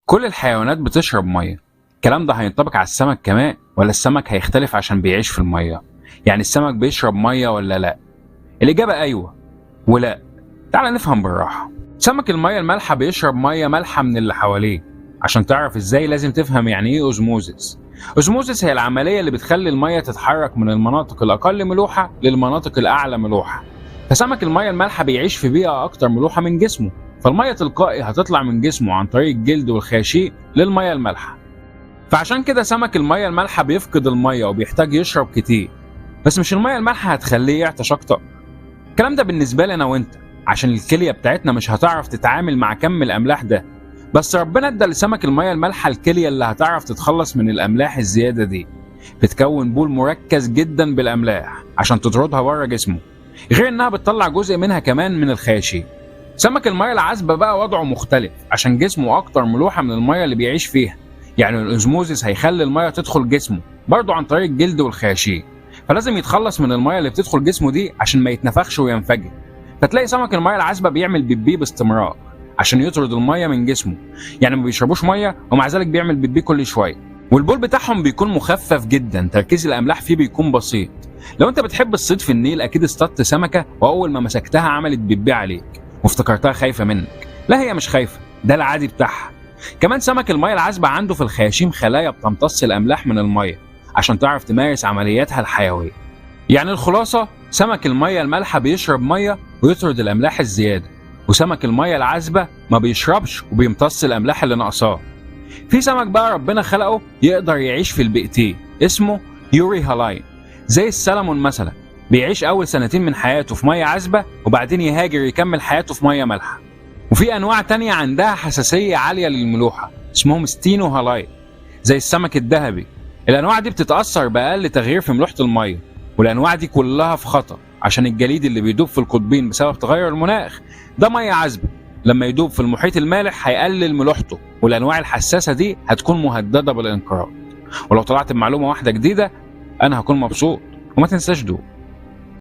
كل الحيوانات بتشرب مية. الكلام ده هينطبق على السمك كمان ولا السمك هيختلف عشان بيعيش في المية؟ يعني السمك بيشرب مية ولا لا؟ الاجابة ايوه ولا. تعال نفهم بالراحة. سمك المية المالحه بيشرب مية مالحة من اللي حواليه. عشان تعرف ازاي لازم تفهم يعني ايه osmosis. osmosis هي العملية اللي بتخلي المية تتحرك من المناطق الاقل ملوحه للمناطق الاعلى ملوحه. فسمك المية المالحه بيعيش في بيئة اكتر ملوحه من جسمه، فالميه تلقائي هتطلع من جسمه عن طريق الجلد والخياشيم للمية المالحه. فعشان كده سمك المية المالحه بيفقد المية وبيحتاج يشرب كتير. بس مش المية المالحه هتخليه يعطش اكتر. الكلام ده بالنسبة لي انا وانت، عشان الكلية بتاعتنا مش هتعرف تتعامل مع كم الاملاح ده. بس ربنا ادى لسمك المية المالحه الكلية اللي هتعرف تتخلص من الاملاح الزيادة دي. بتكون بول مركز جدا بالاملاح عشان تطردها بره جسمه، غير انها بتطلع جزء منها كمان من الخياشيم. سمك المية العذبة بقى وضعه مختلف عشان جسمه اكتر ملوحه من المية اللي بيعيش فيها. يعني ال osmosis هيخلي المية تدخل جسمه برضه عن طريق الجلد والخياشيم، فلازم يتخلص من المية اللي بتدخل جسمه دي عشان ما يتنفخش وينفجر. فتلاقي سمك المية العذبة بيعمل بيبي باستمرار عشان يطرد المية من جسمه. يعني ما بيشربوش مية ومع ذلك بيعمل بيبي كل شوية. والبول بتاعهم بيكون مخفف جدا، تركيز الاملاح فيه بيكون بسيط. لو انت بتحب الصيد في النيل اكيد اصطدت سمكة واول ما مسكتها عملت بيبي عليك وافتكرتها خايفة منك. لا، هي مش خايفة، ده العادي بتاعها. كمان سمك المية العذبة عنده في الخياشيم خلايا بتمتص الاملاح من المية عشان تعرف تمارس عملياتها الحيوية. يعني الخلاصة، سمك المية المالحه بيشرب مية ويطرد الاملاح الزيادة، وسمك المية العذبة ما بيشربش وبيمتص الاملاح اللي ناقصاه. في سمك بقى ربنا خلقه يقدر يعيش في البيئتين، اسمه euryhaline، زي السلمون مثلا، بيعيش اول سنتين من حياته في مية عذبه وبعدين يهاجر يكمل حياته في مية مالحة. وفي انواع تانية عندها حساسية عالية للملوحه اسمهم stenohaline، زي السمك الذهبي. الانواع دي بتتاثر باقل تغيير في ملوحه المية، والانواع دي كلها في خطر عشان الجليد اللي بيدوب في القطبين بسبب تغير المناخ ده مية عذبه، لما يدوب في المحيط المالح هيقلل ملوحته، والانواع الحساسة دي هتكون مهددة بالانقراض. ولو طلعت بمعلومة واحدة جديدة انا هكون مبسوط. وما تنساش دوق.